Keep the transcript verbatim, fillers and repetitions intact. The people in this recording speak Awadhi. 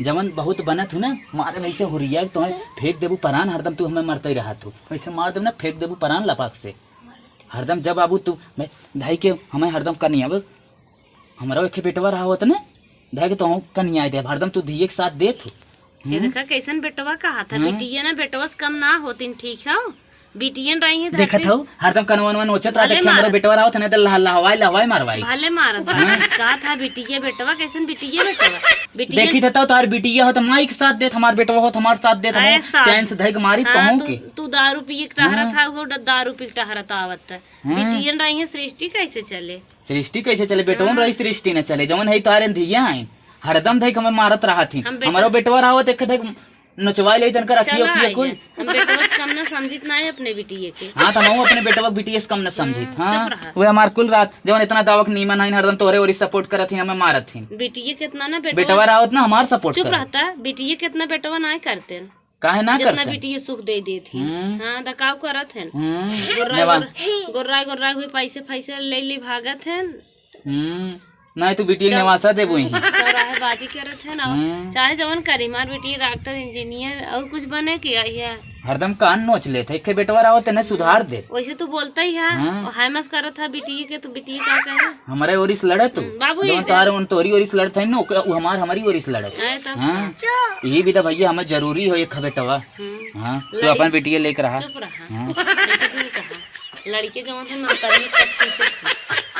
जवन बहुत बनत हूँ ना, मारे वैसे हुरिया के तोहे फेंक देबू परान, हरदम तू हमें मरते रहत हूँ। वैसे मार देबू ना, फेंक देबू परान लपाक से। हरदम जब आबू तू, मैं धाई के हमें हरदम कनियावे। हमरो एक बेटवा रहा होत ना, धाई के तोहूँ कनियाए देब, हरदम तू धिये के साथ देत हो। ये हम्म? देखा कैसन बेटवा कहा था, हम्म? बिटिया ना बेटवा से कम ना होतिन, ठीक है? बिटियन रही है देखत धरती। हऊ, हरदम कनवन वन नोचत रहत भले है कि हमरो मारत। बेटवा रहा होत ना, तो लह-, लहवाई, लहवाई मारवाई। भले मारत। हाँ? कहा था बिटिया बेटवा, कैसन बिटिया बेटवा? बिटिया देखी था तो तोहार बिटिया होत, माई के साथ देत, हमार बेटवा होत, हमार साथ देत, अरे हम साथ। चैन से धई के मारी हाँ, तोहूँ तू, के। तू दारू पिए के टहरत हाँ। था, वो द-, दारू पी के टहरत आवत है। हाँ। बिटियन रही है, सृष्टि कैसे चले? सृष्टि कैसे चले? बेटवन हाँ। रही सृष्टि न चले, जवन है तोहार धिया है, हरदम धई के हमें मारत रहत ही। हम बेटा हमारो बेटवा रहा होत, एक धई के नोचवाई ले तनकर अखिया चला उखिया आई कुल। है। हम बेटवा से कम ना समझित ना है अपने बिटिये के। हाँ, तो हम अपने बेटवा के बिटिये से कम ना समझित। हाँ, हाँ, चुप रहा। वे हमार कुल रात जवन इतना दावक नीमन है, हरदम तोरे ओरी सपोर्ट करत ही, हमें मारत ही। बिटिये कितना ना बेटवा बेटवा रहा होत ना, हमार सपोर्ट चुप करत। रहता, बिटिये कितना बेटवा ना करते। काहे ना जितना करते? बिटिये सुख दे देत ही। हम्म। हाँ, तो काऊ करत है। हम्म। गोर्रा, नेवा- गोर्रा, गोर्रा, गोर्रा हुए पैसे, पैसे ले ले भागत है। हम्म, नहीं तू बिटिया के चौ-, नेवासा देबो ही। चौराहे बाजी करत है ना, हम्म। चाहे जवन करी, हमार बिटिया डॉक्टर, इंजीनियर और कुछ बने के आई है। हरदम कान नोच लेत है, एक बेटवा रहो तेने सुधार दे। वैसे तू बोलता ही है, हाँ। और हाय मस करत है बिटिया के, तो बिटिया का कहे? हमारे ओरी से लड़े तू। हम्म, बाबू जवन ये तोहार उन तोरी ओरी से लड़त है ना, ओके, वो हमार हमारी ओरी से लड़त। अरे तब हाँ। का? यही भी तो भैया हमें जरूरी हो एक बेटवा। हम्म। हाँ, तू लड़ी-, अपन बिटिया लेके रहा। चुप रहा। हाँ। ऐसे तू कहा। लड़के जवन है ना, तभी तक खींचे थे।